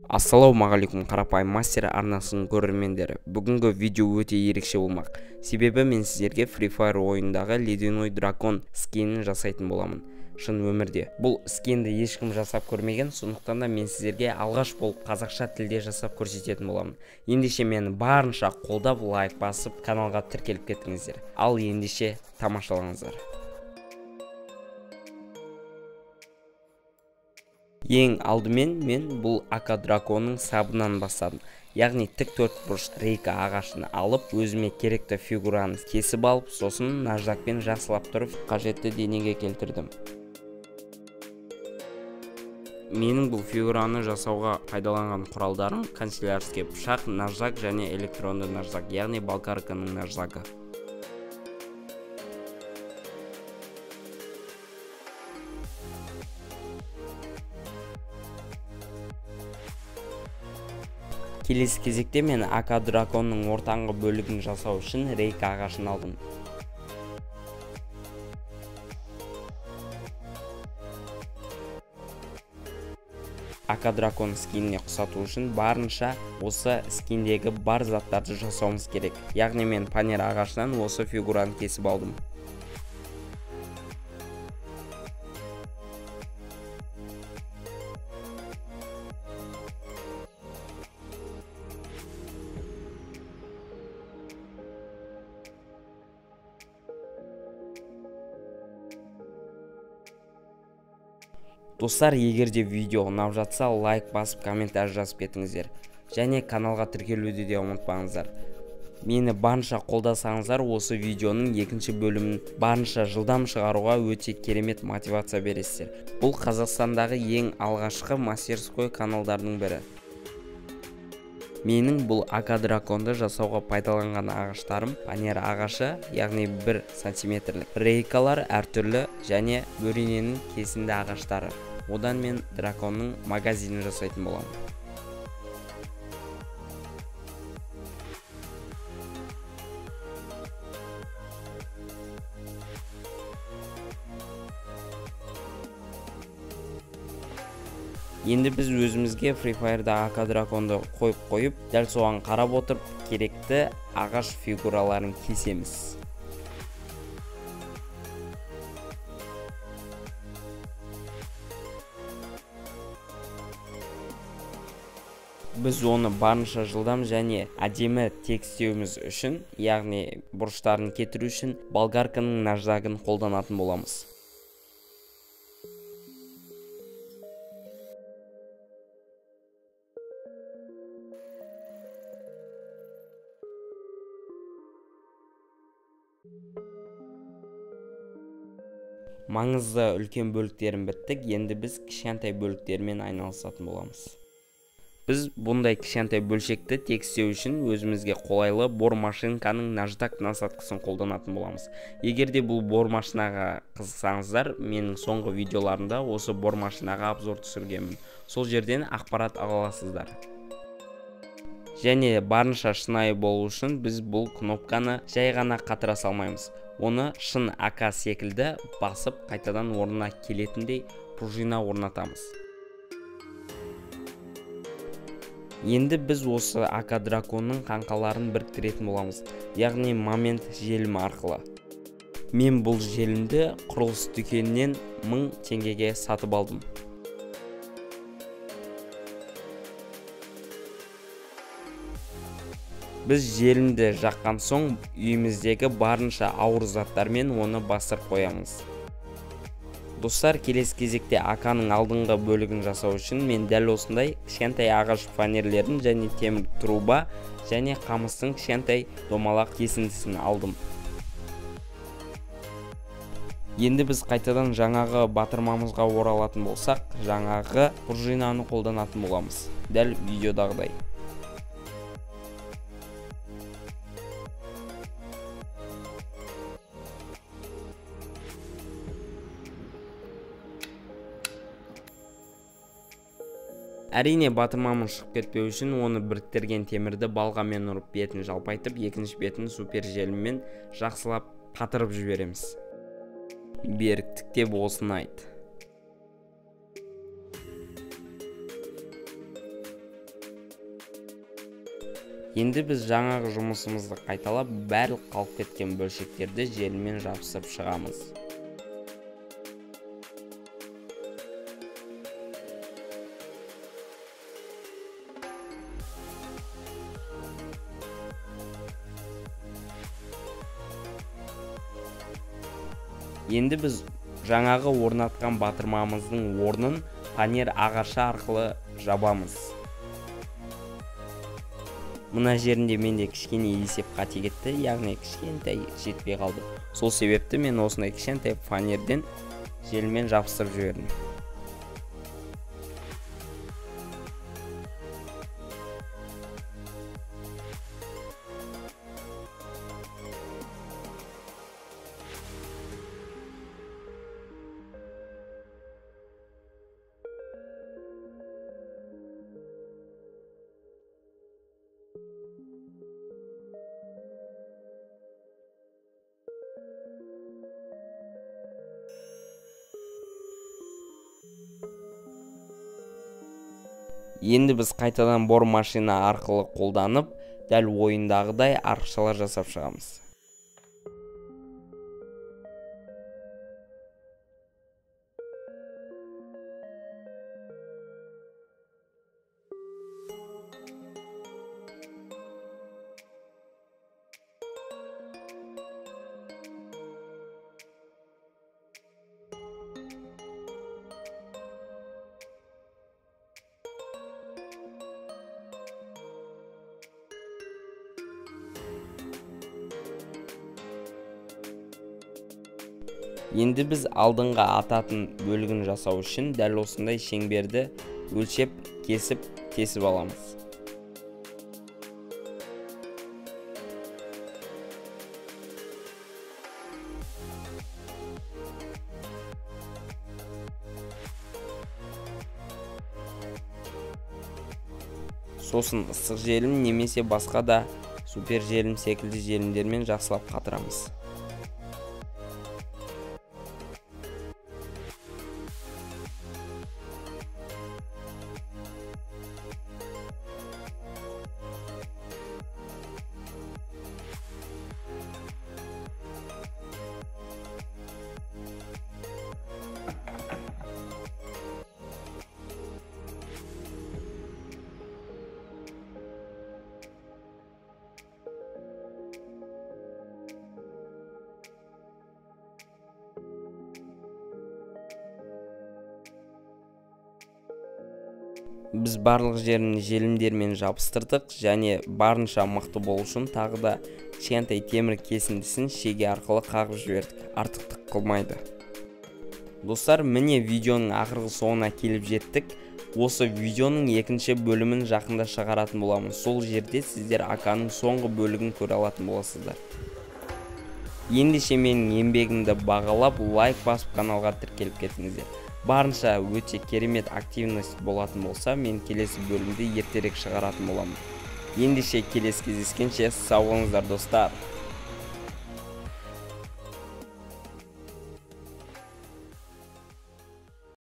Ассалаумағалейкум қарапайым мастер арнасының көрермендері. Бүгінгі видео өте ерекше болмақ. Себебі мен сіздерге Free Fire ойындағы Ледяной Дракон скинін жасайтын боламын. Шын өмірде. Бұл скинді ешкім жасап көрмеген, сондықтан да мен сіздерге алғаш болып қазақша тілде жасап көрсететін боламын. Ендеше мені барынша қолдап, лайк басып, каналға тіркеліп кетіңіздер. Ал ендеше тамашалаңыздар. Ең алдымен мен бұл АК Драконның сабынан бастадым. Яғни тік төрт бұрыш рейка ағашын алып, өзіме керекті фигураны кесіп алып, сосын наждакпен жақсылап тұрып қажетті денеге келтірдім. Менің бұл фигураны жасауға пайдаланған құралдарым канцелярский пышақ, наждак және электронды наждак, яғни болгарканың наждагы. Келесі кезекте мен АК Драконның ортаңғы бөлігін жасау үшін рейка ағашын алдым. АК Дракон скиніне ұқсату үшін барынша осы скиндегі бар заттарды жасауымыз керек. Яғни мен панер ағашынан осы фигураны кесіп алдым. Достар, егер де видео ұнап жатса, лайк басып, комментарий жазып кетіңіздер. Және каналға тіркелуді де ұмытпаңыздар. Мені барынша қолдасаңыздар, осы видеоның екінші бөлімін барынша жылдам шығаруға өте керемет мотивация бересіздер. Бұл Қазақстандағы ең алғашқы мастерской каналдардың бірі. Менің бұл АК Драконды жасауға пайдаланған ағаштарым панера ағашы, яғни 1 сантиметрлік, рейкалар әртүрлі және бөрененің кесінді ағаштары. Одан мен драконның магазинін жасайтын боламын. Енді біз өзімізге Free Fire'да АК Драконды қойып, дәл соған қарап отырып, керекті ағаш фигураларын кесеміз. Біз оны барынша жылдам және әдемі текстеуіміз үшін, яғни бұрыштарын кетіру үшін болгарканың наждагын қолданатын боламыз. Маңызды үлкен бөліктерін біттік, енді біз кішкентай бөліктермен айналысатын боламыз. Біз бұндай кішкентай бөлшекті текстеу үшін өзімізге қолайлы бор машинканың наждак насадкасын қолданатын боламыз. Егер де бұл бор машинаға қызықсаңыздар, менің соңғы видеоларымда осы бор машинаға обзор түсіргенмін. Сол жерден ақпарат ала аласыздар. Және барынша шынайы болу үшін біз бұл кнопканы жай ғана қатыра салмаймыз. Оны шын АК секілді басып қайтадан орнына келетіндей пружина орнатамыз. Енді біз осы АК Драконның қаңқаларын біріктіретін боламыз, яғни момент желімі арқылы. Мен бұл желімді құрылыс дүкенінен 1000 теңгеге сатып алдым. Біз желімді жаққан соң үйіміздегі барынша ауыр заттармен оны бастырып қоямыз. Достар, келесі кезекте АК-ның алдыңғы бөлігін жасау үшін мен дәл осындай кішкентай ағаш фанерлерін және темір труба және қамыстың кішкентай домалақ кесіндісін алдым. Енді біз қайтадан жаңағы батырмамызға оралатын болсақ, жаңағы пружинаны қолданатын боламыз. Дәл видеодағыдай. Әрине, батырмамыз шығып кетпеу үшін оны біріктірген темірді балғамен ұрып бетін жалпайтып, екінші бетін супер желіммен жақсылап қатырып жібереміз. Беріктік те болсын айт. Енді біз жаңағы жұмысымызды қайталап, барлық қалып кеткен бөлшектерді желіммен жабыстырып шығамыз. Енді біз жаңағы орнатқан батырмамыздың орнын панер ағашы арқылы жабамыз. Мына жерінде менде кішкене есеп қате кетті, яғни кішкентай жетпей қалды. Сол себепті мен осындай кішкентай фанерден желіммен жабыстырып жібердім. Енді біз қайтадан бор машина арқылы қолданып, дәл ойындағыдай арықшалар жасап шығамыз. Енді біз алдыңға ататын бөлігін жасау үшін дәл осындай шеңберді өлшеп, кесіп, тесіп аламыз. Сосын ыстық желім немесе басқа да супер желім секілді желімдермен жақсылап қатырамыз. Біз барлық жерін желімдермен жабыстырдық және барынша мықты болу үшін тағы да кішкентай темір кесіндісін шеге арқылы қағып жібердік. Артықтық қылмайды. Достар, міне видеоның ақырғы соңына келіп жеттік. Осы видеоның екінші бөлімін жақында шығаратын боламын. Сол жерде сіздер АК-ның соңғы бөлігін көре алатын боласыздар. Ендеше менің еңбегімді бағалап, лайк басып каналға тіркеліп кетіңіздер. Барынша өте керемет активность болатын болса, мен келесі бөлімді ертерек шығаратын боламын. Ендеше келесі кездескенше сау болыңыздар, достар.